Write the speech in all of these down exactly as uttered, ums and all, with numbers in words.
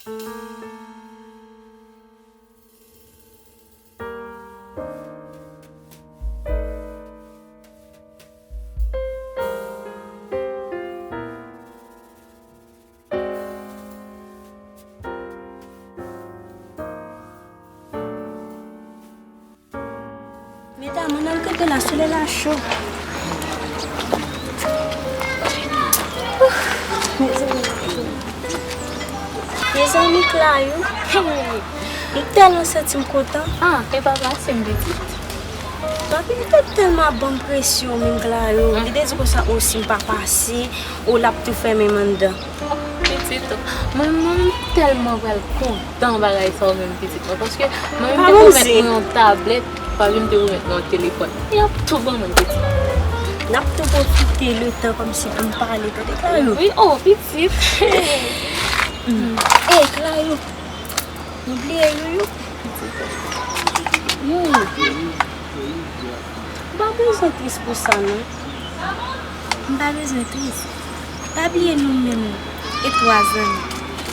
Medam, ann al kanpe la, solèy la cho. Ouf, mezanmi. Mezanmi, Clayou. M tèlman santi m kontan. Ah, e pa pase m pitit. Papi, li te tèlman ap ban m presyon, menm Clayou. Li te di konsa, o, si m pa pase, o, l ap tou fèmen m anndan. Pitit, mwen menm, m tèlman pral kontan bagay sa yo menm, pitit mwen, paske mwen menm te pwomèt mwen yon tablèt, papi, m te pwomèt mwen yon telefòn. Y ap tou ban mwen, pitit. N ap tou pwofite letan kòmsi pou n pale, tande, Clayou? Wi, o, pitit. Ey, Clayou, nou bliye Youyou? Youyou. M pa bezwen tris pou sa, non. M pa bezwen tris. Pa bliye nou menm, e twa zanmi.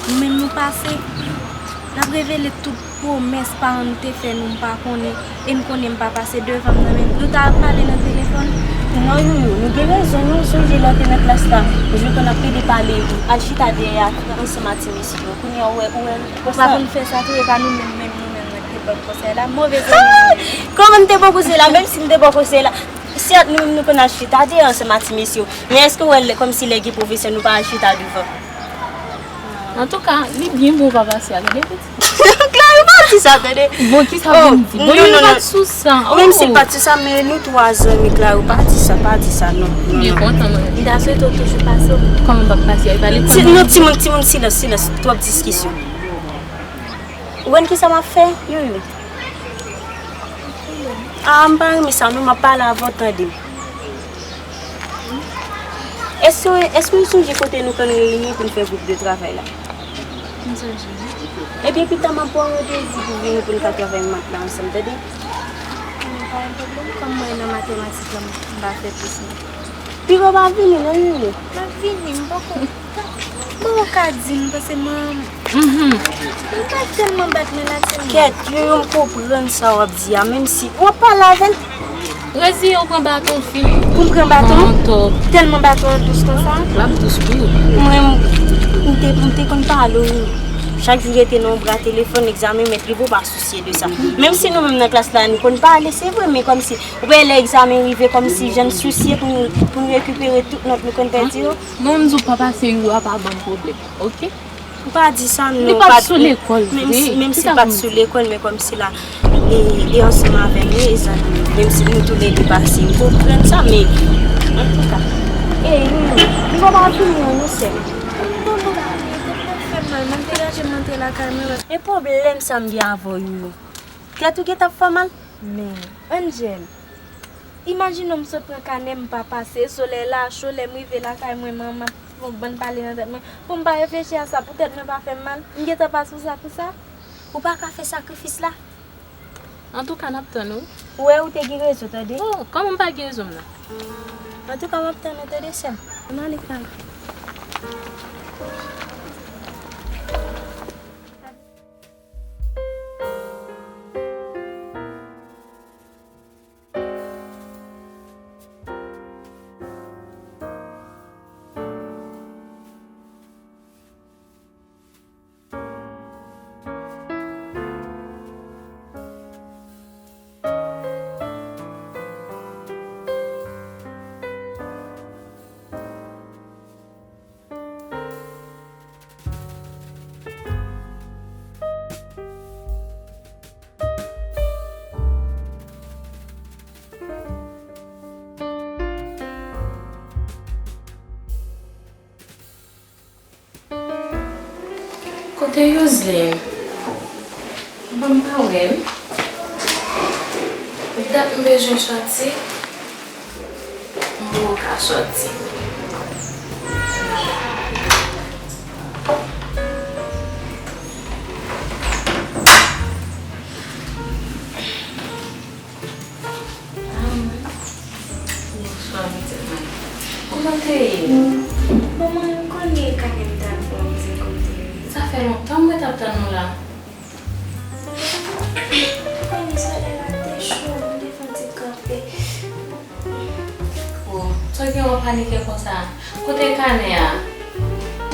Nou menm nou pase, n ap revele tout pwomès paran nou te fè nou, m pa konnen, e m konnen m pa pase devan m nan, men nou ta ap pale nan telefòn. Non, Youyou, nou gen rezon, non, sonje lè w te nan klas la, ou jwenn konn ap plede pale, al chita dèyè a, ansanm a ti mesye yo. Kounye a, ou wè, ou wè, ou pa konn fè sa tou, e pa nou menm, menm nou menm nan ki te ban konsèy la, move zanmi nou ye. Kòman m te ban konsèy la, menm si m te ban konsèy la, sèt nou menm nou konn al chita dèyè ansanm a ti mesye yo. Men èske w wè lè, kòmsi lè gen pwofesè nou pa al chita devan? Antouka, li byen bon pa pase a, tande pitit. Clayou, pa di sa, tande. Bon, kisa pou m di? Bon, Youyou pa t sou sa. Menm si l pa t sou sa, men nou twa zanmi, Clayou, pa di sa, pa di sa, non, non, non. M ta swete w toujou pase w. Kòman m p ap pase a? E pa li k fè m. Non, timoun, timoun, silans, silans, twòp diskisyon. Ou konn kisa m ap fè, Youyou? Ah, m pa renmen sa, non, m ap pale avè w, tande. Èske, èske w sonje kote nou konn reyini pou n fè gwoup de travay la? M sonje. Ebyen, pita m ap ba w randevou pou vini pou n ka travay mat la ansanm, tande? Bon, pa gen pwoblèm, kòm mwen nan matematik la, m pa fè plis non. Pita w pa vini, non, Youyou? M ap vini, m poko. Bon, ou ka di m, paske mwen, m pa tèlman bat mwen la tèlman. Kèt, Youyou, m konprann sa w ap di a, menm si w ap pale avè l. Reziye w pran baton, fi. Pou m pran baton? Pran baton. Tèlman baton an dous konsa? L ap dous wi. Mwen, m te, m te konn pale w. Chak jou rete nan yon bra telefòn, egzamen mèt rive, w pa sousye de sa. Menm si nou menm nan klas la, nou konn pale, se vre, men kòmsi, ou wè lè egzamen rive, kòmsi jan n sousye pou n, pou n rekipere tout nòt nou konn pèdi yo. Mwen, m di w pa pase Youyou a pa ban m pwoblèm, oke? Ou pa di sa, non. Li pa t sou lekòl vre. Menm si, menm si l pa t sou lekòl, men kòmsi la, e, e ansanm avè m, e zanmi m. Menm si nou toulède pase, m konprann sa, men, antouka. E, Youyou, nou pa vini an, non, sè m. Bon, bon, pa gen pwoblèm, fè m mal, m degaje m antre lakay mwen. E pwoblèm sa m gen avè w, Youyou? Tèt ou gentan ap fè w mal? Men, Angel, imajine w m sot pran kanè m pa pase, solèy la cho, lè m rive lakay mwen, manman ap fè yon bann pale nan tèt mwen. Pou m pa reflechi a sa, pou tèt mwen pa fè m mal, m gentan pase pou sa, pou sa. Ou pa ka fè sakrifis la? Antouka, n ap tann ou. Ou wè, ou te gen rezon, tande. Oh, kòman m pa gen rezon m nan? Antouka, m ap tann ou, tande, sè m. Ann ale, Clara. Kote Youzlin? Bon, m pa wè l. Dat m bezwen sòti. M poko ka sòti. Bonswa, pitit mwen. Kòman w te ye? Bon, mwen, ou konnen kanè m t al fè yon ti kote. Sa fè Lontan mwen t ap tann nou la. Ou konnen solèy la te cho, m te fè yon ti kanpe. Oh, sa gen w ap panike konsa? Kote kanè a?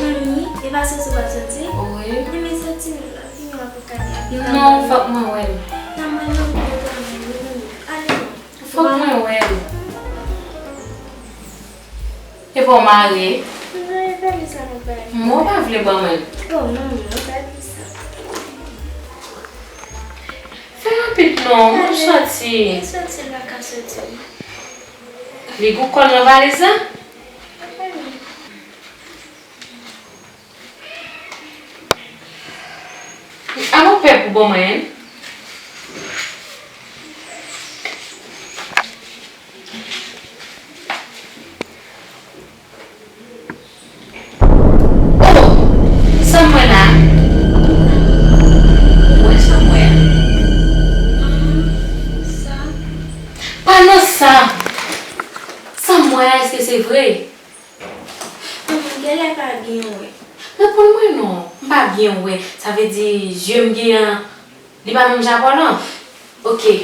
Manmi, e pa soti w ap soti? Wi. Enben soti non, vini w ap kanè a. Non, fòk mwen wè l. Nan mwen non, mwen pa mwen, wi, manmi. Ale non. Fòk mwen wè l. E pa w mare? Non, e valiz la mwen bay. Mwen pa vle ban mwen. Oh, non, non, pa di sa. Fè rapid non, mwen soti. Soti, l pa ka soti. Li gou kò l nan valiz la? Alò, pè pou ban mwen. Oh! Sa m wè la? Ou wè sa m wè a? Sa? Pa nan sa! Sa m wè a, èske se vre? Manman, genlè pa byen wè. Reponn mwen non, m pa byen wè. Sa vle di zye m gen an, li pa menm jan pa w lan? Oke.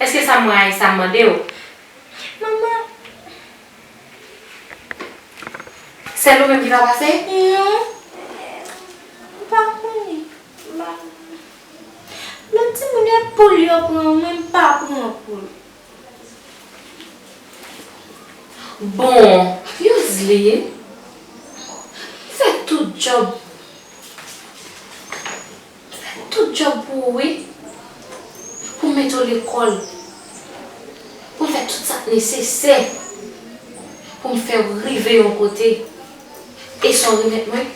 Èske sa m wè a e sa m mande w? Manman. Sèl ou menm ki pa pase? Non. M pa konnen. M pa konnen. Lòt timoun e poul yo pran, mwen m pa pran poul. Bon, Yoseline, m fè tout djòb. M fè tout djòb pou ou, wi. Pou m mete w lekòl. Pou m fè tout sa k nesesè. Pou m fè w rive yon kote. E sa w remèt mwen?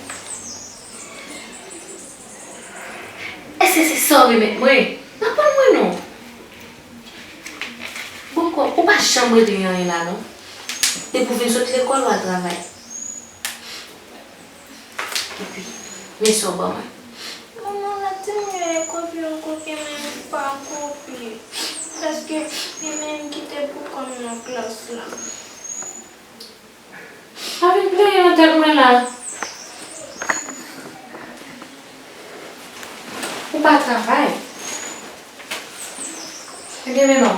Èske se sa w remèt mwen? Reponn mwen non. Bon, kò, ou pa janm rete gen anyen la, non. Depi w vin sot lekòl, w al travay. Epi, men sa w ban mwen. Manman, lòt timoun yo e kopye, m kopye, men m pa kopye. Paske, li menm ki te pou kò m nan klas la. Pa vin plenyen nan tèt mwen la. Ou pa travay. Ebyen, men non.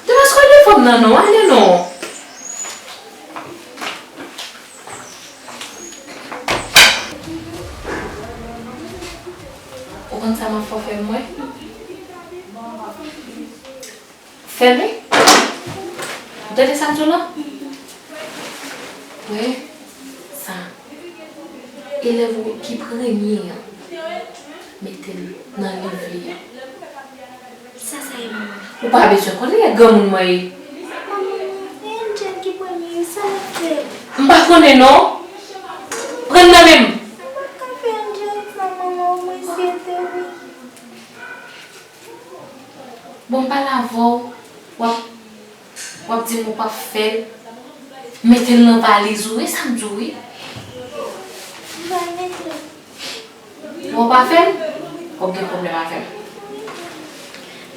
Te paske w defòm nan non, ale non. Ou konn sa m ap fè w fè mwen? Fè m? Ou tande sa m di w lan? Wè sa. Elèv ou ki premye an, mete l nan liv li an. Sa sa ye, manman? Ou pa bezwen konnen, e granmoun mwen ye. Manman, e Angel ki premye, sa l ap fè? M pa konnen non. Pran l nan men m. Ou pa ka fè Angel sa, manman, ou mwen syete wi. Bon, m pale avè w, w ap, w ap di m ou p ap fè l. Mete l nan valiz ou, e sa m di w wi. M pral mete l. Bon, w pa fè l, w ap gen pwoblèm avè m.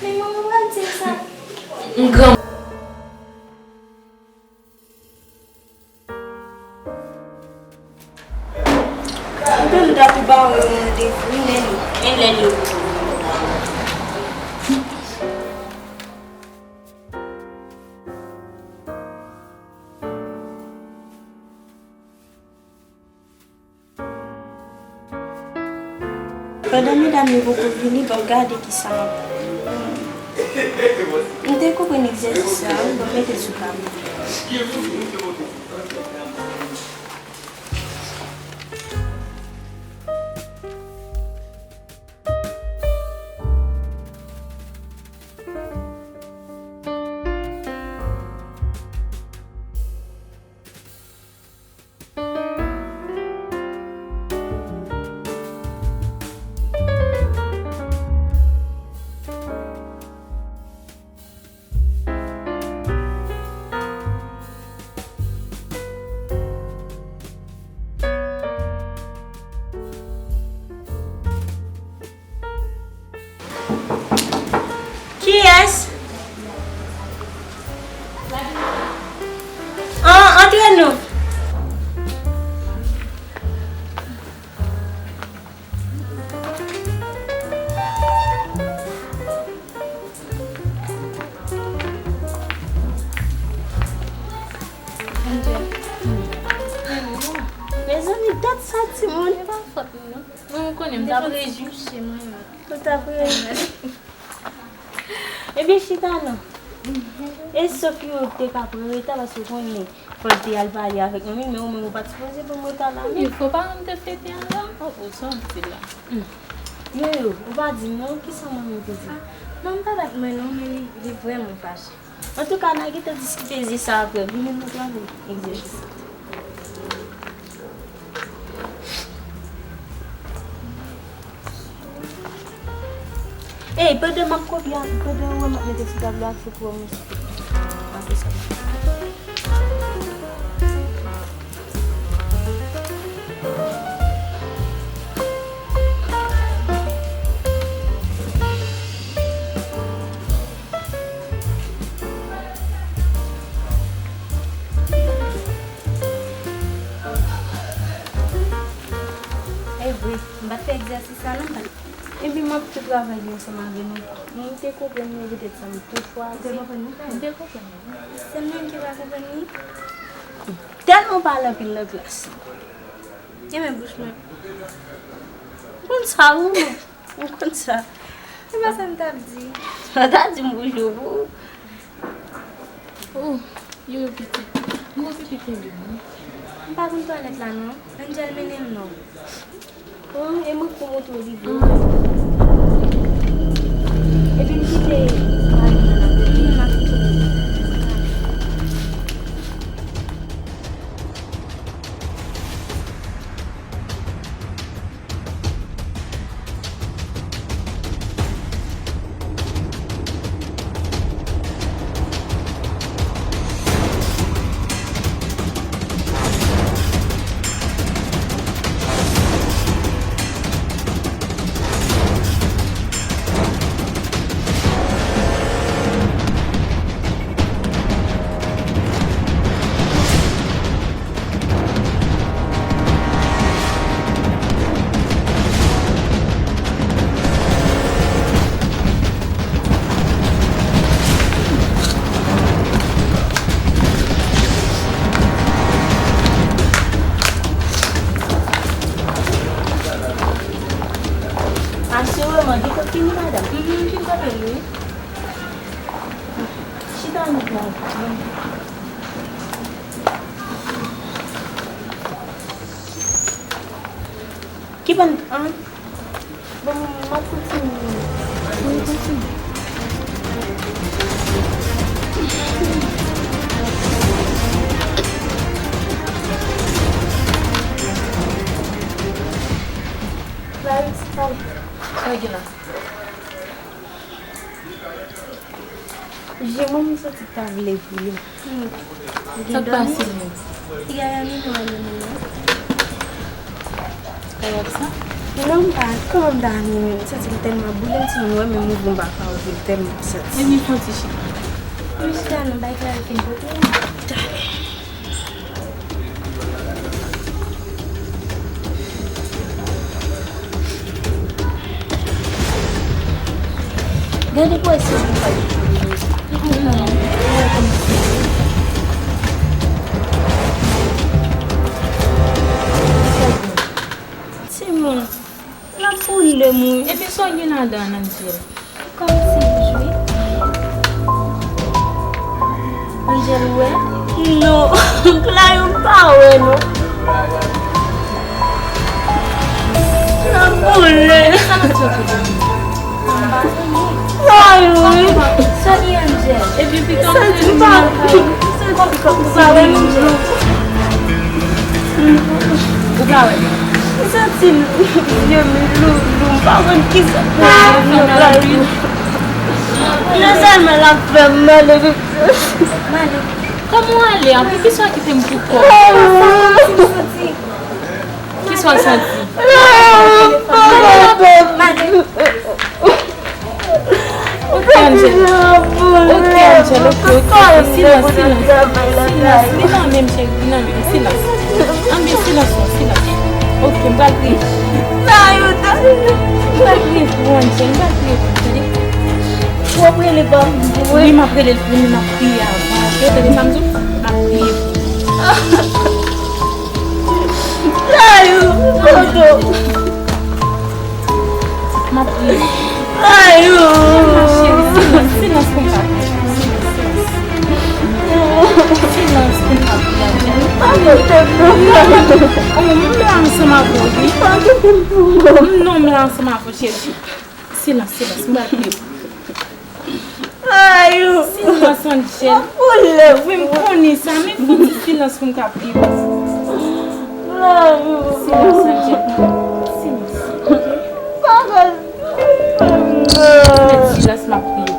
Men manman pa di m sa. M gran. Ou te di w t ap ba w yon randevou, men lè li ye? Pandan medam yo poko vini, ban m gade kisa m ap. M te konprann egzèsis sa a wi, ban m mete l sou tablo. Sa timoun. E pa fòt nou, non. Mwen, mwen konnen, m t ap reji. Ou t ap reji. Ebyen, chita non. E Sophie ou te ka pran reta paske ou konnen fò l te al pale avèk nou, men ou menm ou pa t sipoze pran reta la, non. Fò paran m te fete andan. Oh, oh, sa w ap di la. Hmm. Yoyo, ou pa di m non, kisa manmi w te di? Ah, non, m pa bat mwen non, men li, li vrèman fache. Antouka, n a gentan diskite de sa apre. Vini nou travay egzèsis sa. Ey, pandan m ap kopye a, pandan w wè m ap mete sou tablo a, fè pou w mwen sou. Apre sa. E vre, m pa t fè egzèsis sa non, m pa t. Epi m ap tou travay li ansanm avè nou. Mwen, m te konprann li, petèt sa m tou chwazi. Ou te konprann li? M te konprann li. Se mwen ki pa konprann li. Tèlman pale anpil nan klas. Gen men bouch mwen. Ou konn sa, ou? Ou konn sa. Se pa sa m t ap di. Sa w ta di m bonjou pou ou. Oh, yo, yo, pitit. M okipe kenbe m wi. M pa konn twalèt la non. Angel mennen m non. Oh, e mwen pou montre w li vre. Epi m kite mari m nan. Mm, m ap kite l. Asireman, li te fini, madanm. Mhm, m fin kanpe l wi. Chita nou la. Ki bann, an? Bon, m ap kontinye. Wi, kontinye. Clarisse, pale. Sa gen la? Je mwen, m santi ta vle boule. Hmm. Sa k pase menm? Piga ya ni nou ale menm. Kòman sa? Non, m pa, kòman m ta ale menm? M santi m tèlman boule, m santi m wè menm mouvman m pa ka ouvri l tèlman m santi. Ebyen fè yon ti chita. M chita non, bay Clarisse fin pote. Talè. Gade pou wè si ou pa. Timoun, l ap boule m wi. Epi sa w gen ladan, Angel? Kòmsi bouch wi. Angel wè? Non, Clarisse m pa wè non. Nan boule. Sa nou t ap fè? Clarisse wi. Sa gen Angel? Epi pito m te vin nan kay. Ou pa wè? Ou pa wè? M santi l, zye m loulou, m pa konn kisa pou m di non, Clarisse. Non sèlman l ap fè m mal epi. Kòman w ale a? Poukisa w kite m pou kò? Kisa w santi? Ok, Angel. Ok, Angel, ok, ok, ok. Silans, silans, silans. Li nan men m, cheri, li nan men m. Silans. Anben, silans, silans. Ok, m pral priye. M pral priye pou ou, Angel. M pral priye pou ou, tande? W ap rele pa m tou, wi. Wi, m ap rele l pou ou, men m ap priye avan, ok? Tande sa m di w? M ap priye pou ou. Clarisse, M ap priye. Ayou! Silans, cheri, silans, silans pou m ka priye. Silans, silans. Silans pou m ka priye avè w. Pa kite m non. Oh, m la ansanm avè w, wi. Pa kite m non. Non, m la ansanm avè w, cheri. Silans, silans, m pral priye pou ou. Ayou! Silans, Angel. Wi, m konnen sa, men fon ti silans pou m ka priye pou ou. Ayou! Silans, Angel. Silans. Mèt silans, m ap priye pou ou.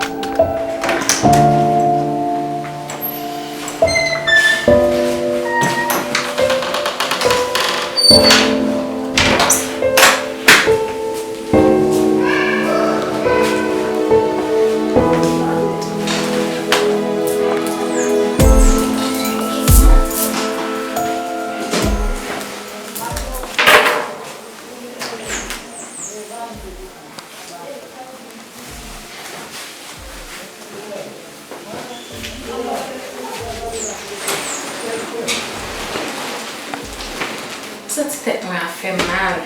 M santi tèt mwen ap fè m mal.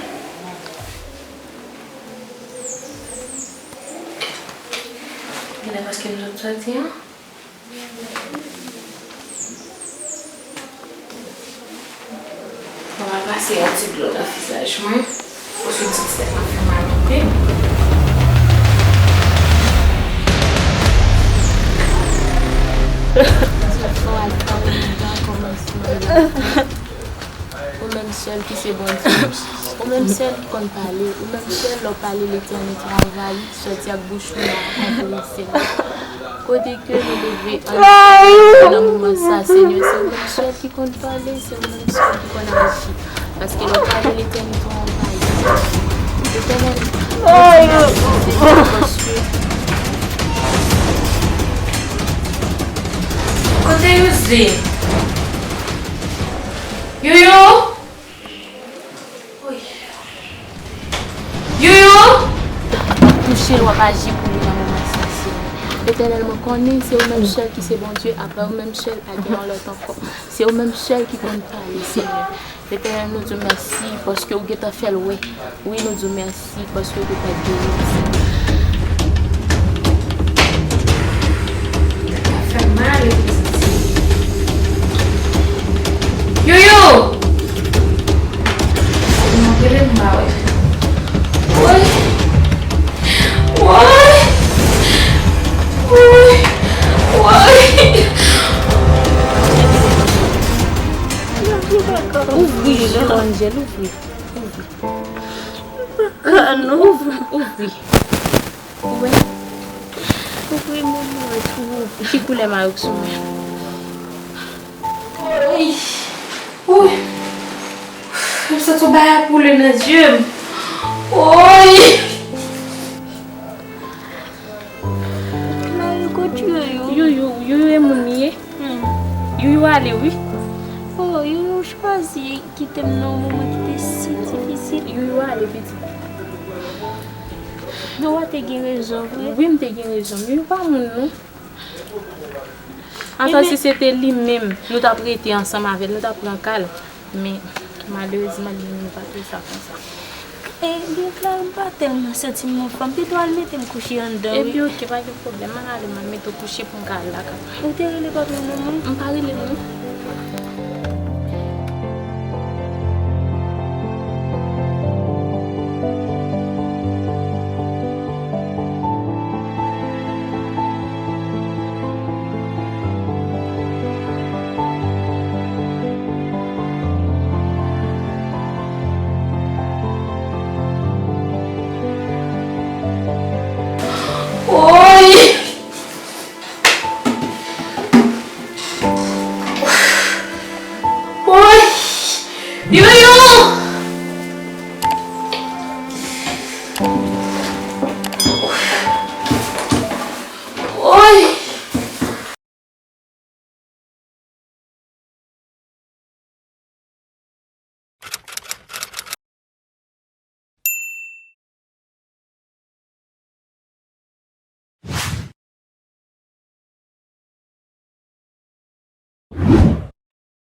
Genlè paske m sot sòti an. Mwen pral pase yon ti dlo nan vizaj mwen. Ou sou di ti tèt mwen fè mal, oke? Ou menm sèl ki se Bondye. Ou menm sèl ki konn pale. Ou menm sèl lè w pale, letènite anvayi, sòti ak bouch ou la, anvayi, Senyè. Kote ke nou leve ann nan moman sa, Senyè, se ou menm sèl ki konn pale, se ou menm sèl ki konn aji. Paske lè w pale, letènite anvayi. Letènèl, paske kote Youzli? Youyou? Youyou! Touche l, w ap aji pou li nan moman sa, Senyè. Letènèl, mwen konnen se ou menm sèl ki se Bondye, apa ou menm sèl, pa gen yon lòt ankò. Se ou menm sèl ki konn pale, Senyè. Letènèl, nou di w mèsi paske ou gentan fè l wè. Wi, nou di w mèsi paske ou gentan geri li, Senyè. Sa fè mal, epi santi. Youyou! Ou nan tele m pa wè. Woy! Woy! Woy! Woy! Ouvri je w, Angel, ouvri. Ouvri. Ouvri. Ouvri. Ouvri, ouvri, ouvri. Ki koulè mayo k sou mwen? Woy! Woy! M santi yon bagay ap woule nan zye m. Woy! Mayo, kot Youyou? Youyou, Youyou e moun li ye. Hmm. Youyou ale, wi. Oh, Youyou chwazi kite m nan yon moman ki te si difisil. Youyou ale, pitit. Non, w te gen rezon, vre. Wi, m te gen rezon. Youyou pa moun, non. Atò, si se te li menm, nou t ap rete ansanm avè l, nou t ap pran ka l. Men, malerezman, li menm, li pa te sa konsa. E, byen klè, m pa tèlman santi m anfòm. Pito al mete m kouche anndan, wi. Epi, oke, pa gen pwoblèm. M al ale, m al mete w kouche pou m ka al lakay mwen. Ou te rele papi w, non, non? M pa rele l, non. Woy! Woy! Youyou!